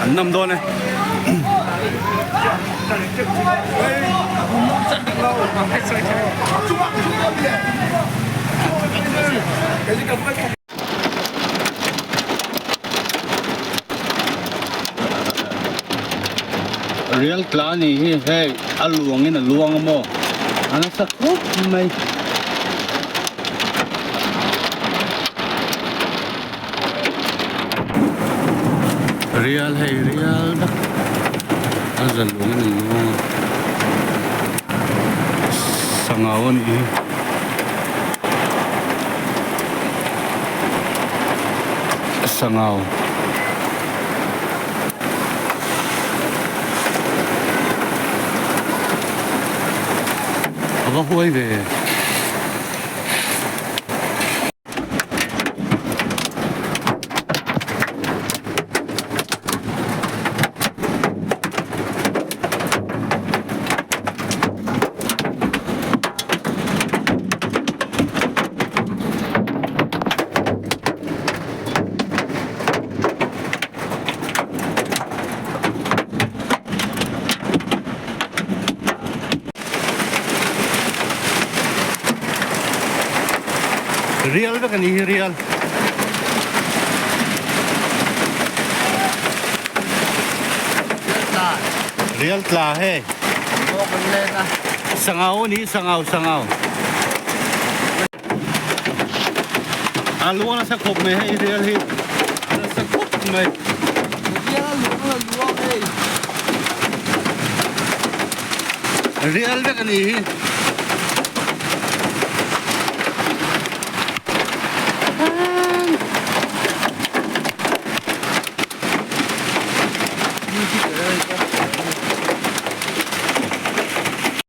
An nam dawn e. Rial tla a nih hi hei a luang in a luang a maw a nasa khawp mai. Rial hei rial dak a za luang in a luang a sangau a nih hi. Sangau. A va huai ve. Rial vek a ni hi rial. Rial tla hei. Sangau a ni sangau sangau. A luang nasa khawp mai hei rial hi a nasa khawp mai. Rial a luang a luang hei. Rial vek a ni hi.